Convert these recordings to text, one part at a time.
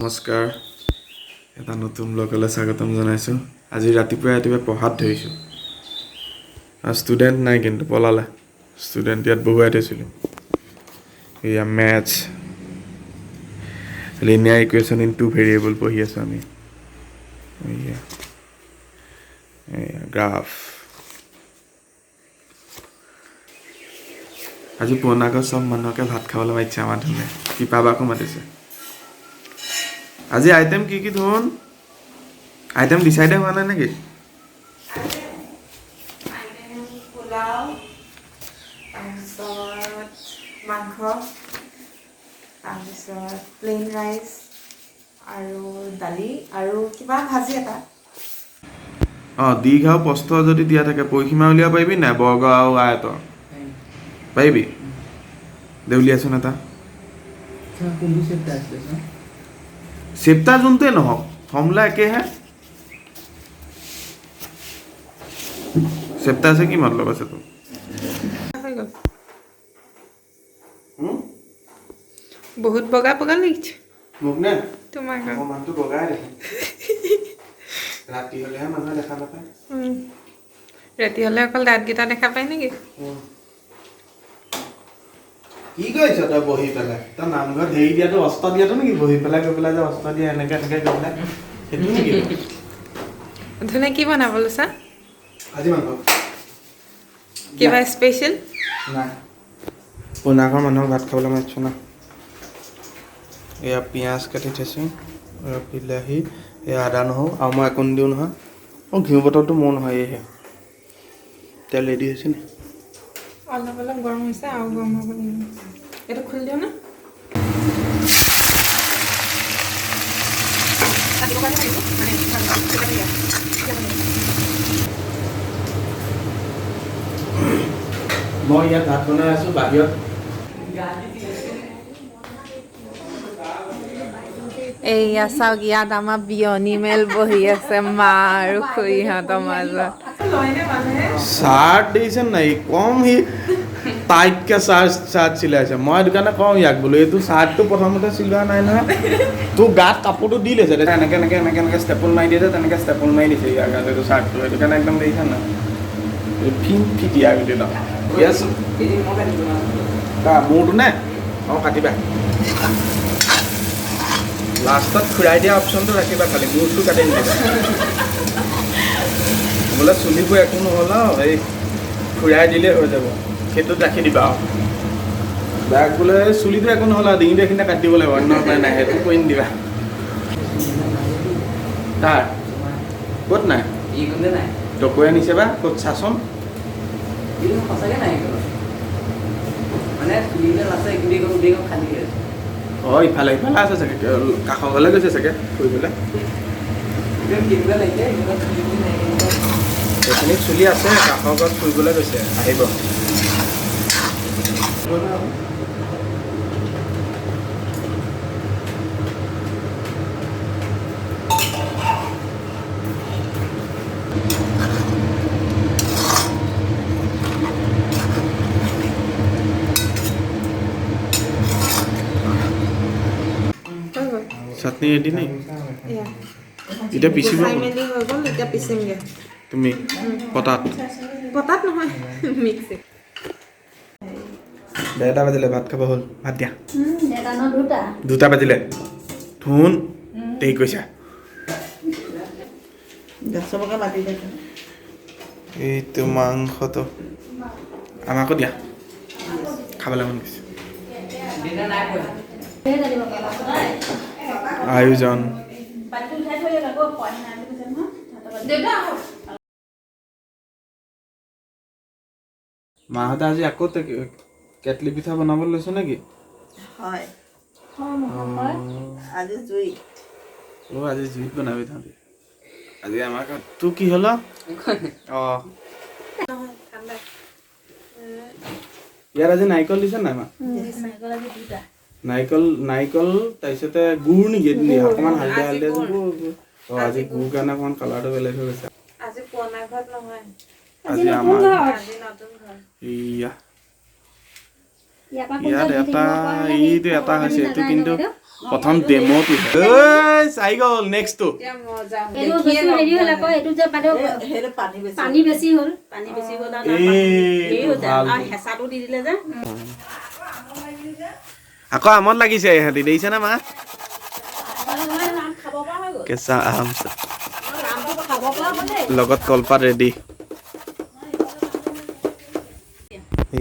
নমস্কাৰ, এটা নতুন ব্লগলৈ স্বাগতম জনাইছোঁ। আজি ৰাতিপুৱাই ৰাতিপুৱাই পঢ়াত ধৰিছোঁ। আৰু ষ্টুডেণ্ট নাই, কিন্তু পলালে ষ্টুডেণ্ট, ইয়াত বহুৱাই থৈছিলোঁ। এয়া maths, linear equation in two variable পঢ়ি আছোঁ আমি। এয়া এয়া গ্ৰাফ। আজি পুৰণা ঘৰ চব মানুহকে ভাত খাবলৈ মাতিছে আমাৰ ধুনে, কৃপা বাকো মাতিছে। আজি আইটেম কি কি ধুন? আইটেম ডিচাইডে হোৱা নাই নেকি? পোলাও, তাৰপিছত মাংস, তাৰপিছত প্লেইন ৰাইচ আৰু দালি আৰু কিবা ভাজি এটা। অঁ, দীৰ্ঘ আৰু প্ৰস্থ যদি দিয়া থাকে, পৰিসীমা উলিয়াব পাৰিবি নাই? বৰ্গ আৰু আয়তৰ পাৰিবি? দে, উলিয়াচোন এটা। কোনটো চেপ্টাৰ আছিলে ছাৰ? চেপ্টাৰ যোনটোৱে নহওক, ফৰ্মুলা একেহে। চেপ্টাৰ আছে কি মতলব আছে তোৰ? হৈ গ'ল। বহুত বগা বগা লাগিছে। মোক নে? তোমাক। মোৰ মানুহটো বগাই দেখোন, ৰাতি হ'লেহে মানুহে দেখা নাপায়। ৰাতি হ'লে অকল দাঁতকেইটা দেখা পায় নেকি? কি কৰিছ তই বহি পেলাই? তই নামঘৰত হেৰি দিয়াটো, অস্ত্ৰ দিয়াটো নেকি? বহি পেলাই গৈ পেলাই যে অস্ত্ৰ দিয়া, এনেকে এনেকে গৈ পেলাই, সেইটো নেকি? ধুনে, কি বনাব লৈছা? আজি মাংস। কিবা স্পেচিয়েল? নাই, পুৰণা ঘৰৰ মানুহক ভাত খাবলৈ মাতিছোঁ না। এয়া পিঁয়াজ কাটি থৈছোঁ, এয়া বিলাহী, এয়া আদা নহৰু আৰু মই একো নিদিওঁ নহয়। অঁ, ঘিউ বটলটো মোৰ নহয়, এইহে। তেল ৰেডি হৈছে নি? অলপ অলপ গৰম হৈছে, আৰু গৰম হ'ব লাগিব। এইটো খুলি দিওঁ না? মই ইয়াত ভাত বনাই আছোঁ বাহিৰত। এইয়া চাওক, ইয়াত আমাৰ বিয়নী মেল বহি আছে মা আৰু খুৰীহঁতৰ মাজত। চাৰ্ট দিছে নাই কম, সি টাইটকে চাৰ্ট চাৰ্ট চিলাইছে। মই সেইটো কাৰণে কওঁ ইয়াক, বোলো এইটো চাৰ্টটো প্ৰথমতে চিলোৱা নাই নহয়, তোৰ গাত কাপোৰটো দি লৈছে। এনেকে এনেকে এনেকে এনেকে ষ্টেপল মাৰি দিয়ে যে, তেনেকে ষ্টেপল মাৰি দিছে ইয়াৰ গাত এইটো চাৰ্টটো। সেইটো কাৰণে একদম দেখিছা নাই, ফিন ফিটিয়া গোটেই। ইয়াছ, মোৰটো নে? অঁ, কাটিবা। লাষ্টত খুৰাই দিয়া অপশ্যনটো ৰাখিবা, খালি মূৰটো কাটি নিদিবা। বোলে চুলিবোৰ একো নহ'ল আৰু এই খুৰাই দিলেই হৈ যাব, সেইটোত ৰাখি দিবা। আৰু দাগ বোলে চুলিটো একো নহ'ল আৰু ডিঙিটো এইখিনিতে কাটি দিব লাগিব, অন্য উপায় নাই, সেইটো কৰি নিদিবা। তাৰ ক'ত নাই? এইকণতে নাই। টকৈ আনিছে বা ক'ত চাচোন। এইকণ সঁচাকে নাই এইকণত। মানে চুলিবিলাক আছে কিন্তু এইকণ গোটেইকণ খালী হৈ আছে। অঁ, ইফালে ইফালে আছে চাগে, কাষৰ ঘৰলৈ গৈছে চাগে ফুৰিবলৈ। এইকণ কেনেকুৱা লাগিছে, এইকণত চুলিবোৰ নাই কেনেকুৱা। সেইখিনিত চুলি আছে, কাষৰ ঘৰত ফুৰিবলৈ গৈছে, আহিব। হৈ গ'ল। চাটনি ৰেডি নে? এয়া। এতিয়া পিচিব। গুচাই মেলি হৈ গ'ল, এতিয়া পিচিমগৈ। তুমি পটাত? পটাত নহয়, মিক্সিত। 1:30 বাজিলে, ভাত খাব হ'ল। ভাত দিয়া। এটা ন দুটা। 2টা বাজিলে ধুন, দেৰি কৈছা। চবকে মাতি থাকে। এইটো মাংসটো আমাকো দিয়া, খাবলৈ মন গৈছে। দেউতা নাই পোৱা। আয়োজন। দেউতা আহক। মাহঁতে আজি আকৌ কেটলি পিঠা বনাবলৈ লৈছে নেকি? হয়, আজি জুই। অ', আজি জুইত বনাবি তহঁতি। আজি আমাৰ ঘৰত তোৰ কি হ'ল? অঁ, ঠাণ্ডা। ইয়াত আজি নাৰিকল দিছে নাই মা? নাৰিকল, নাৰিকল, তাৰপিছতে গুৰ নেকি এইটো নেকি? অকণমান হালধীয়া হালধীয়া যে। অঁ, আজি গুৰ কাৰণে অকণমান কালাৰটো বেলেগ হৈ গৈছে। আজি পুৰণা ঘৰত নহয়। আজি আমাৰ আজি নতুন ঘৰ। ইয়া। ইয়াৰ পৰা ইয়াত কোনটো দি এটা থাকিব পৰা হ'লে এইটো সেই এটা হৈছে, এইটো নাযায় কিন্তু ন বাইদেউ? প্ৰথম ডেম'টো। আহি গ'ল নেক্সটটো। এতিয়া মজা। এইটো বেছি হেৰি হ'ল আকৌ, এইটো যে বাইদেউ সেইটো পানী বেছি। পানী বেছি হ'ল। পানী বেছি হ'ল আৰু তাৰ পানী হেৰি এইটো হৈ যায় ভাল। আৰু হেঁচাটো দি দিলে যে। আকৌ আমত লাগিছে ইহঁতি, দেখিছেনে মা? কেঁচা আম লগত কলপাত ৰেডি।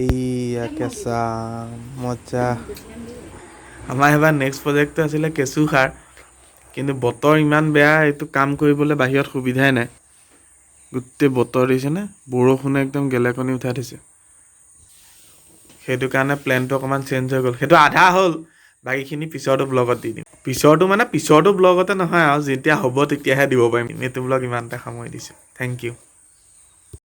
এইয়া কেঁচা আম, মজা। আমাৰ এবাৰ নেক্সট প্ৰজেক্টটো আছিলে কেঁচু সাৰ, কিন্তু বতৰ ইমান বেয়া, এইটো কাম কৰিবলৈ বাহিৰত সুবিধাই নাই। গোটেই বতৰ দিছেনে, বৰষুণে একদম গেলেকনি উঠাই থৈছে। সেইটো কাৰণে প্লেনটো অকণমান চেঞ্জ হৈ গ'ল। সেইটো আধা হ'ল, বাকীখিনি পিছৰটো ব্লগত দি দিম। পিছৰটো মানে পিছৰটো ব্লগতে নহয় আৰু, যেতিয়া হ'ব তেতিয়াহে দিব পাৰিম। এইটো ব্লগ ইমানতে সামৰি দিছোঁ। Thank U.